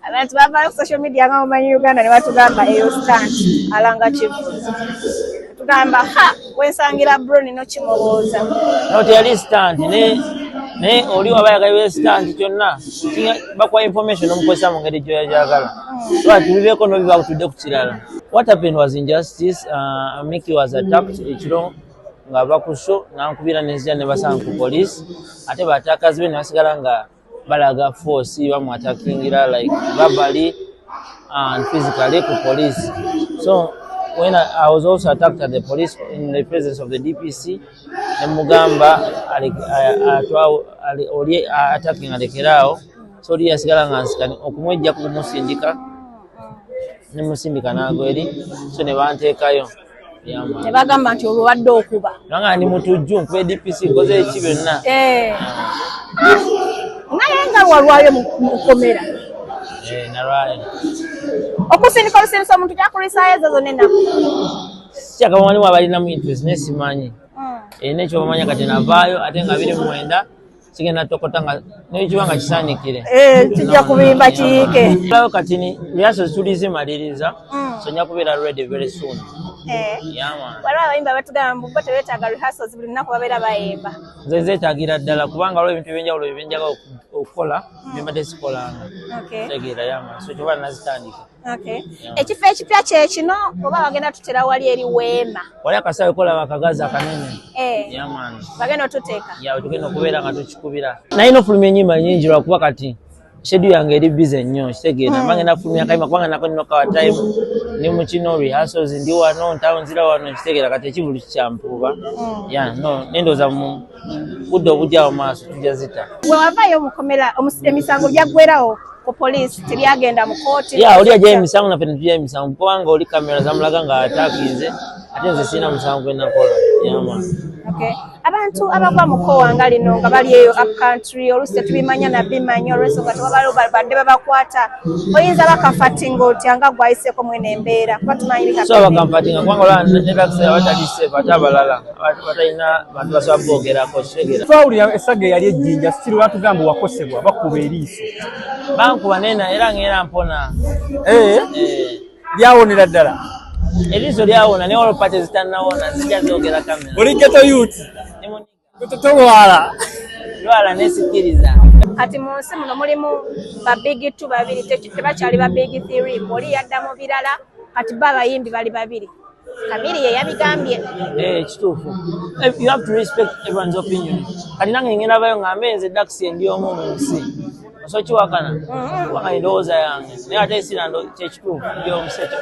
Abantu bavaayo ku social media nga mumanyi Uganda ne batugamba eyo stunt, alanga kivvulu. Tugamba ha, wensangira bro nino kimubuuza. No, teyali stunt, naye oli waba ayagala stunt kyonna bakuwa information omukozesa mu ngeri gyoyagala. So tubibeeko nobiba kutudde ku kirala. What happened was injustice. Mickey was attacked ekiro nga ava ku show, nankubira nenzija ne basanga ku police, ate batakazi be ne basigala nga balaga force, bamuattackingira like verbally and physically ku police. So when I was also attacked at the police in the presence of the DPC, nemugamba oli attacking alekeraawo. So oli yasigala nga nsikani okumwejjako kumusindika, nemusindika n'agwa eri, so ne banteekayo. Ne bagamba nti olwo badde okuba Nanga ndi mutujju, nkuba DPC, nkoze eki byonna. Eh. Naye nga walwayo mu kkomera? Eh, nalwayo. Okusindika olusindisa omuntu kyakulwisaayo ezo zonna ennaku? Sikyakaba waliwo abalinamu interest, naye simanyi erina ekyobamanya. Kati navaayo ate nga 29 kigenda tokota nga nekiba nga kisaanikire. Eh, kijja kubimba kiyiike. Lawo kati ni rehearsals tulizimaliriza, so nja kubeera ready very soon. Eh. Yeah, man. Waliwo abayimba batugamba mbu bo tebeetaaga rehearsals, buli lunaku babeera bayimba. Nze zeetaagira ddala kubanga waliwo ebintu ebyenjawulo ebyenjagala okukola byembadde sikolanga. Tegeera? Yeah, man, so kyoba nazitandika. Okay. Ekifo ekipya kyekino oba bagenda tutera wali eri weema? Wali akasawe kolaba akagazi akanene. Eh. Yeah, man. Bagenda otuteeka. Ya, tugenda okubeera nga tukikubira. Nalina ofulumya ennyimba nyingi, lwakuba kati schedule yange eri busy nnyo, kitegeera? Mba ngenda fulumya akayimba kubanga nako nina okawa time, ndi mu kino rehearsals, ndi wano ntawo nzira wano, kitegeera? Kati ekivulu kikyampuuba ya no nendowooza mu budde obujja mu maaso tujja zita. Bwe wavaayo mukomera, emisango byaggwerawo ku poliisi, tebyagenda mu kooti? Ya, oli ajjayo emisango, naffe netujjayo emisango, kubanga oli kamera zamulaga nga atakinze, ate nze sirina musango gwe nakola. Yeah, man. Okay. Abantu abagwa mu kkowa nga lino nga bali eyo up country, oluusi tetubimanya nabimanya olw'ensonga tewabaliwo badde babakwata, oyinza bacomfortinga otya nga gwayiseeko mwene embeera, kuba tumanyi So abacomfortinga kubanga olaba netakiseera batali safe, ate abalala batalina bantu basobola boogerako, kitegeera? Twawulira essaga eyali ejjinja siri, batugamba wakosebwa bakuba eriiso. Bankuba nena era ngera mpona. Eh, Eh, lyawonera ddala? Eriiso lyawona, naye waliwo parts ezitannawona, zijja zoogera kamera. Oli ghetto youth, tolwala. Lwala nesikiriza. Kati mu nsi muno mulimu ba big two babiri, tebakyali ba big three. Oli yadda mu birala, kati bo abayimbi bali babiri. Kamiri ye yabigambye. Eh, kituufu. You have to respect everyone's opinion. Kati nange ngenda bayo ngambe nze Dax ndi omu mu nsi, osobola kiwakana kubanga endowooza yange, naye ate sira kyekituufu, ndi omu sekyo.